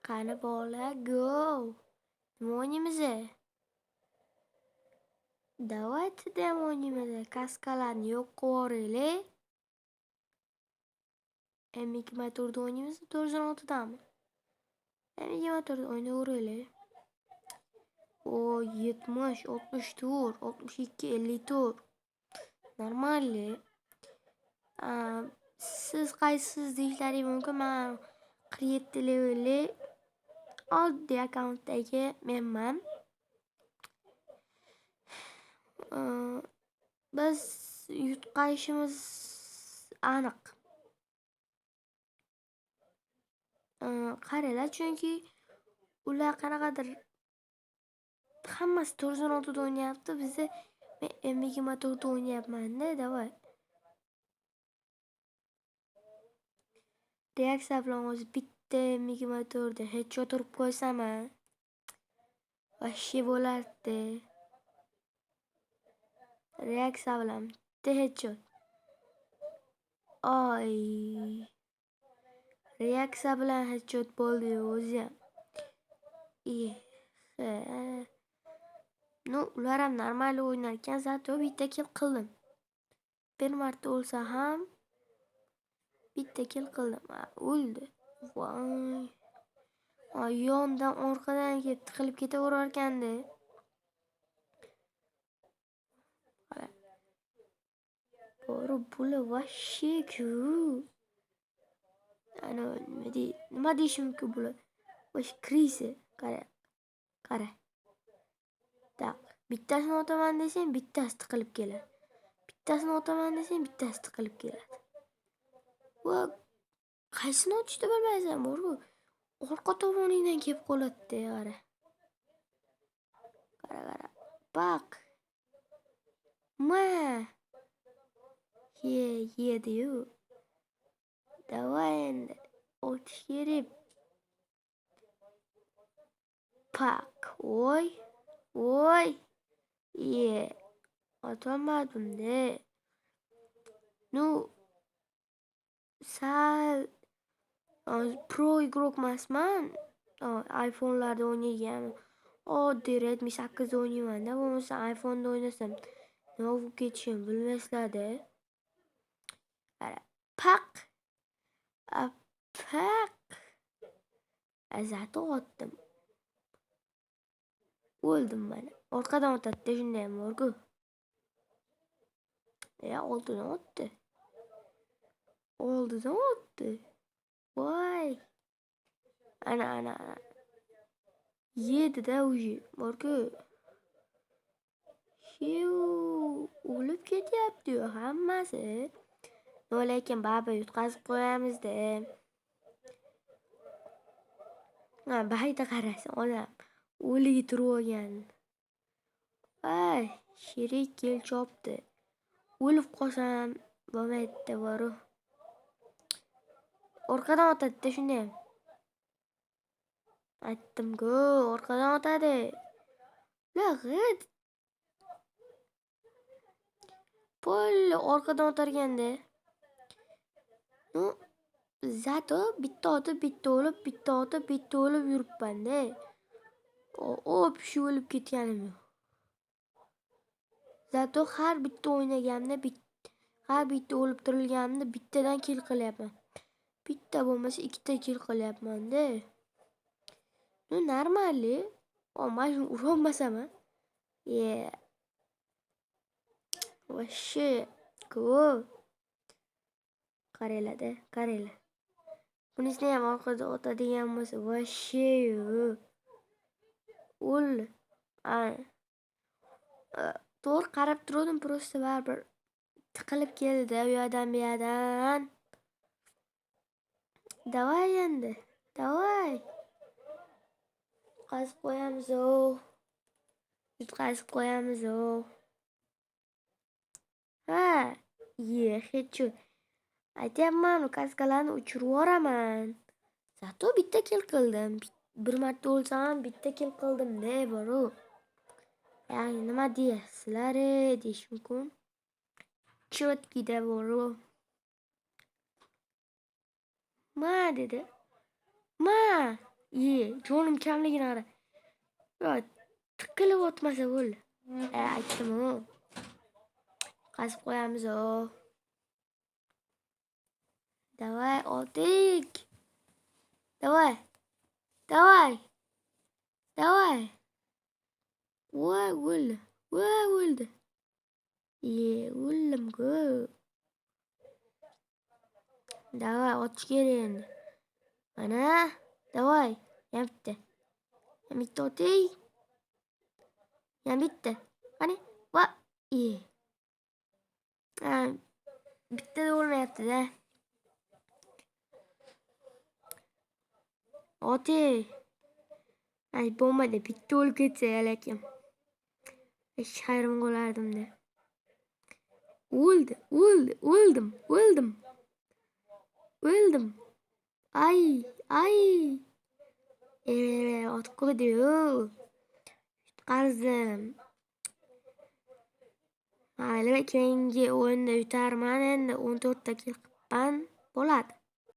Qani bola, go. Nima o'ynaymiz? Давайте dem o'ynaymiz. Kaskalarni yo'q qilib yuboraylik. M24 da o'ynaymizmi, 416dami? M24 da o'ynayveraylik. O 70, 64, 62, 54. Нормально. Siz qaysisiz deyishlaring mumkin. Men 47 levelli oddiy akkauntdagi menman. Biz yutqazishimiz aniq. Qaranglar, chunki ular qanaqadir hammasi 416 da o'ynayapti. Biza men M24 da o'ynayapman-da, давай. Reaksiya bilan o'zi bitta M24 da headshot urib qo'ysam-a, вообще bo'lardi. Reaksiya bilan bitta headshot. Oy. Reaksiya bilan headshot bo'ldi o'zi ham. Ну, ular ham normal o'ynar ekan, zato bitta kill qildim. Bir marta o'lsa ham bitta kill qildim. O'ldi. Voy. Yondan orqadan kelib tiqilib ketaverar ekanda. Borib bular вообще-ku. Ana nima deyish mumkin bular? Vosh krisi. Qara. Qara. Tak. Bittasini otaman desang, bittasi tiqilib keladi. Bittasini otaman desang, bittasi tiqilib keladi. Va qaysini otishni bilmaysan, borku. Orqa tomoningdan kelib qoladi-da, qara. Qara, qara. Baq. Ma. Ye, yedi-yu. Давай endi. Otish kerak. Pak. Voy. Voy. Ye. Otolmadim-da. Ну, sal pro игрок emasman. iPhone'larda o'ynaygan. Oddiy Redmi 8 da o'ynayman-da. Bo'lmasa iPhone'da o'ynasam nima bo'lib ketishini bilmaysizlar-da. Qara. Paq. Paq. Zato otdim. O'ldim mana. Orqadan otadi-da shunda ham bor-ku. Ya oldidan otdi. Oldidan otdi. Voy. Ana, ana, ana. Yedi-da уже bor-ku. Shiu, o'lib ketyapti-yu hammasi. No, lekin baribir yutqazib qo'yamiz-da. Ha, bayta qarasa odam o'ligi turib olgan. Ay, sherik kel chopdi. O'lib qolsam bo'lmaydi-da boru. Orqadan otadi-da shunda ham. Aytdim-ku, orqadan otadi. La g'it. Pol orqadan otarganda. Ну, zato bitta otib, bitta o'lib, bitta otib, bitta o'lib yuribman-da. Общий o'lib ketganim yo'q. Zato har bitta o'ynaganimda, har bitta o'lib tirilganimda bittadan kill qilyapman. Bitta bo'lmasa ikkita kill qilyapman-da. Ну, нормально. O, mana shuni urolmasam-a. Ye. Вообще, ko'p. Qaranglar-da, qaranglar. Bunisini ham orqada otadigan bo'lsa, вообще o'ldi. To'g'ri qarab turdim, просто baribir tiqilib keldi u yoqdan bu yoqdan. Давай endi, давай. Yutqazib qo'yamiz-o. Yutqazib qo'yamiz-o. Ha, ye, headshot. Aytyapman, kaskalarni uchirib yuboraman. Zato bitta kill qildim. Bir marta o'lsam ham bitta kill qildim-da, boru. Ya'ni nima deyasizlar, deyish mumkin. Чёткий-da boru. Ma dedi. Ma. Ye, jonim kamligini qara. Yo, tiqilib o'tmasa bo'ldi. Aytdim-u. Qazib qo'yamiz o. Давай, oldik. Давай. Давай. Давай. Voy, o'ldi. Voy, o'ldi. Ye, o'ldim-ku. Давай, otish kerak endi. Mana, давай. Yana bitta. Yana bitta oting. Yana bitta. Qani? Va, ye. Ha, bittada o'lmayapti-da. Oting. Ay, bo'lmadi, bitta o'lib ketsa lekin. Hayron qolardim-da. O'ldi, o'ldi, o'ldim, o'ldim. O'ldim. Ay, ay. Otib qo'ydi-yu. Yutqazdim. Mayli, keyingi o'yinda yutarman endi 14 ta kill qilibman. Bo'ladi.